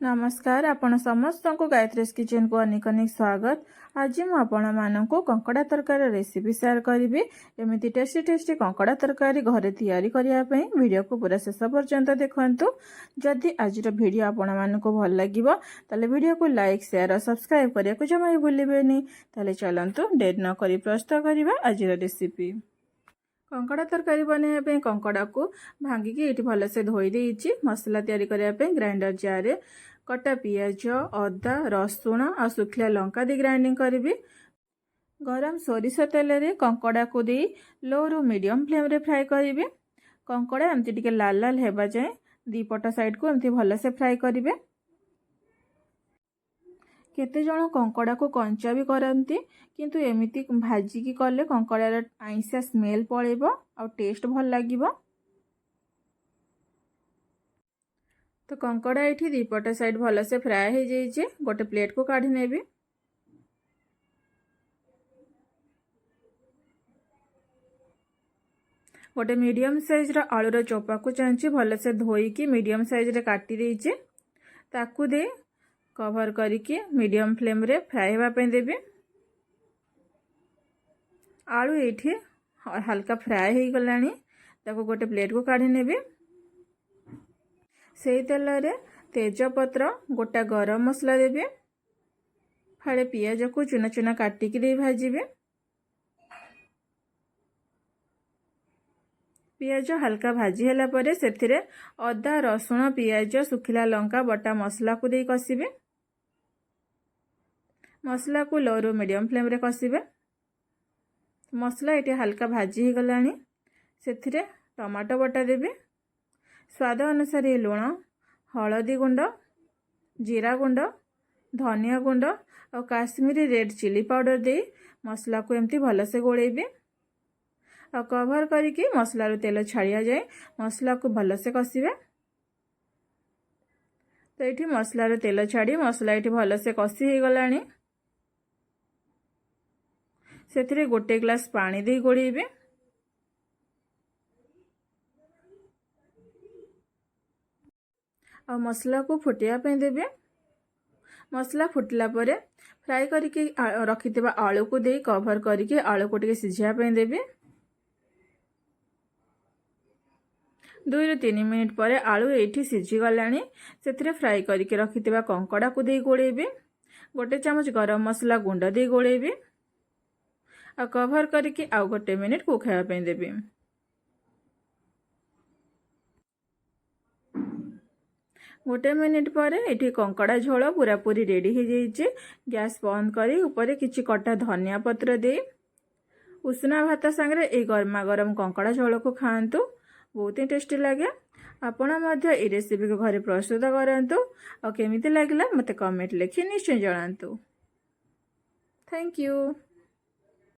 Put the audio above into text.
ନମସ୍କାର, ଆପଣ ସମସ୍ତଙ୍କୁ ଗାୟତ୍ରୀସ୍ କିଚେନକୁ ଅନେକ ଅନେକ ସ୍ୱାଗତ। ଆଜି ମୁଁ ଆପଣମାନଙ୍କୁ କଙ୍କଡ଼ା ତରକାରୀର ରେସିପି ସେୟାର କରିବି। ଏମିତି ଟେଷ୍ଟି ଟେଷ୍ଟି କଙ୍କଡ଼ା ତରକାରୀ ଘରେ ତିଆରି କରିବା ପାଇଁ ଭିଡ଼ିଓକୁ ପୁରା ଶେଷ ପର୍ଯ୍ୟନ୍ତ ଦେଖନ୍ତୁ। ଯଦି ଆଜିର ଭିଡ଼ିଓ ଆପଣମାନଙ୍କୁ ଭଲ ଲାଗିବ, ତାହେଲେ ଭିଡ଼ିଓକୁ ଲାଇକ୍, ସେୟାର ଆଉ ସବସ୍କ୍ରାଇବ୍ କରିବାକୁ ଜମା ବି ଭୁଲିବେନି। ତାହେଲେ ଚାଲନ୍ତୁ, ଡେରି ନ କରି ପ୍ରସ୍ତୁତ କରିବା ଆଜିର ରେସିପି। କଙ୍କଡ଼ା ତରକାରୀ ବନାଇବା ପାଇଁ କଙ୍କଡ଼ାକୁ ଭାଙ୍ଗିକି ଏଇଠି ଭଲସେ ଧୋଇ ଦେଇଛି। ମସଲା ତିଆରି କରିବା ପାଇଁ ଗ୍ରାଇଣ୍ଡର ଜାର୍ରେ କଟା ପିଆଜ, ଅଦା, ରସୁଣ ଆଉ ଶୁଖିଲା ଲଙ୍କା ଦେଇ ଗ୍ରାଇଣ୍ଡିଙ୍ଗ କରିବି। ଗରମ ସୋରିଷ ତେଲରେ କଙ୍କଡ଼ାକୁ ଦେଇ ଲୋରୁ ମିଡ଼ିୟମ୍ ଫ୍ଲେମ୍ରେ ଫ୍ରାଏ କରିବି। କଙ୍କଡ଼ା ଏମିତି ଟିକେ ଲାଲ ଲାଲ ହେବା ଯାଏଁ ଦୁଇ ପଟ ସାଇଡ଼କୁ ଏମିତି ଭଲସେ ଫ୍ରାଏ କରିବେ। କେତେଜଣ କଙ୍କଡ଼ାକୁ କଞ୍ଚା ବି କରନ୍ତି, କିନ୍ତୁ ଏମିତି ଭାଜିକି କଲେ କଙ୍କଡ଼ାର ଆଇଁଷିଆ ସ୍ମେଲ୍ ପଳେଇବ ଆଉ ଟେଷ୍ଟ ଭଲ ଲାଗିବ। ତ କଙ୍କଡ଼ା ଏଇଠି ଦୁଇପଟ ସାଇଡ଼୍ ଭଲସେ ଫ୍ରାଏ ହେଇଯାଇଛି, ଗୋଟେ ପ୍ଲେଟ୍କୁ କାଢ଼ି ନେବି। ଗୋଟେ ମିଡ଼ିୟମ୍ ସାଇଜ୍ର ଆଳୁର ଚୋପାକୁ ଚାଞ୍ଚି ଭଲସେ ଧୋଇକି ମିଡ଼ିୟମ୍ ସାଇଜ୍ରେ କାଟି ଦେଇଛି। ତାକୁ ଦେଇ କଭର୍ କରିକି ମିଡ଼ିୟମ୍ ଫ୍ଲେମ୍ରେ ଫ୍ରାଏ ହେବା ପାଇଁ ଦେବି। ଆଳୁ ଏଇଠି ହାଲକା ଫ୍ରାଏ ହେଇଗଲାଣି, ତାକୁ ଗୋଟେ ପ୍ଲେଟ୍କୁ କାଢ଼ି ନେବି। ସେଇ ତେଲରେ ତେଜପତ୍ର, ଗୋଟା ଗରମ ମସଲା ଦେବି। ଫାଳେ ପିଆଜକୁ ଚୁନା ଚୁନା କାଟିକି ଦେଇ ଭାଜିବେ। ପିଆଜ ହାଲକା ଭାଜି ହେଲା ପରେ ସେଥିରେ ଅଦା, ରସୁଣ, ପିଆଜ, ଶୁଖିଲା ଲଙ୍କା ବଟା ମସଲାକୁ ଦେଇ କଷିବେ। ମସଲାକୁ ଲୋରୁ ମିଡ଼ିୟମ୍ ଫ୍ଲେମ୍ରେ କଷିବେ। ମସଲା ଏଠି ହାଲକା ଭାଜି ହେଇଗଲାଣି, ସେଥିରେ ଟମାଟୋ ବଟା ଦେବେ। ସ୍ୱାଦ ଅନୁସାରେ ଲୁଣ, ହଳଦୀ ଗୁଣ୍ଡ, ଜିରା ଗୁଣ୍ଡ, ଧନିଆ ଗୁଣ୍ଡ ଆଉ କାଶ୍ମୀରୀ ରେଡ଼୍ ଚିଲି ପାଉଡ଼ର ଦେଇ ମସଲାକୁ ଏମିତି ଭଲସେ ଗୋଳେଇବେ ଆଉ କଭର୍ କରିକି ମସଲାରୁ ତେଲ ଛାଡ଼ିବା ଯାଏ ମସଲାକୁ ଭଲସେ କଷିବେ। ତ ଏଇଠି ମସଲାରୁ ତେଲ ଛାଡ଼ି ମସଲା ଏଇଠି ଭଲସେ କଷି ହେଇଗଲାଣି। ସେଥିରେ ଗୋଟେ ଗ୍ଲାସ୍ ପାଣି ଦେଇ ଗୋଳେଇବେ ଆଉ ମସଲାକୁ ଫୁଟିବା ପାଇଁ ଦେବେ। ମସଲା ଫୁଟିଲା ପରେ ଫ୍ରାଏ କରିକି ରଖିଥିବା ଆଳୁକୁ ଦେଇ କଭର୍ କରିକି ଆଳୁକୁ ଟିକେ ସିଝିବା ପାଇଁ ଦେବେ। 2ରୁ 3 ମିନିଟ୍ ପରେ ଆଳୁ ଏଇଠି ସିଝିଗଲାଣି। ସେଥିରେ ଫ୍ରାଏ କରିକି ରଖିଥିବା କଙ୍କଡ଼ାକୁ ଦେଇ ଗୋଳେଇବେ। ଗୋଟେ ଚାମଚ ଗରମ ମସଲା ଗୁଣ୍ଡ ଦେଇ ଗୋଳେଇବେ ଆଉ କଭର୍ କରିକି ଆଉ ଗୋଟେ ମିନିଟ୍ କୁକ୍ ହେବା ପାଇଁ ଦେବି। ଗୋଟେ ମିନିଟ୍ ପରେ ଏଠି କଙ୍କଡ଼ା ଝୋଳ ପୁରାପୁରି ରେଡ଼ି ହେଇଯାଇଛି। ଗ୍ୟାସ୍ ବନ୍ଦ କରି ଉପରେ କିଛି କଟା ଧନିଆ ପତ୍ର ଦେଇ ଉଷୁନା ଭାତ ସାଙ୍ଗରେ ଏଇ ଗରମା ଗରମ କଙ୍କଡ଼ା ଝୋଳକୁ ଖାଆନ୍ତୁ, ବହୁତ ହିଁ ଟେଷ୍ଟି ଲାଗେ। ଆପଣ ମଧ୍ୟ ଏଇ ରେସିପିକୁ ଘରେ ପ୍ରସ୍ତୁତ କରନ୍ତୁ ଆଉ କେମିତି ଲାଗିଲା ମୋତେ କମେଣ୍ଟ ଲେଖି ନିଶ୍ଚୟ ଜଣାନ୍ତୁ। Thank you.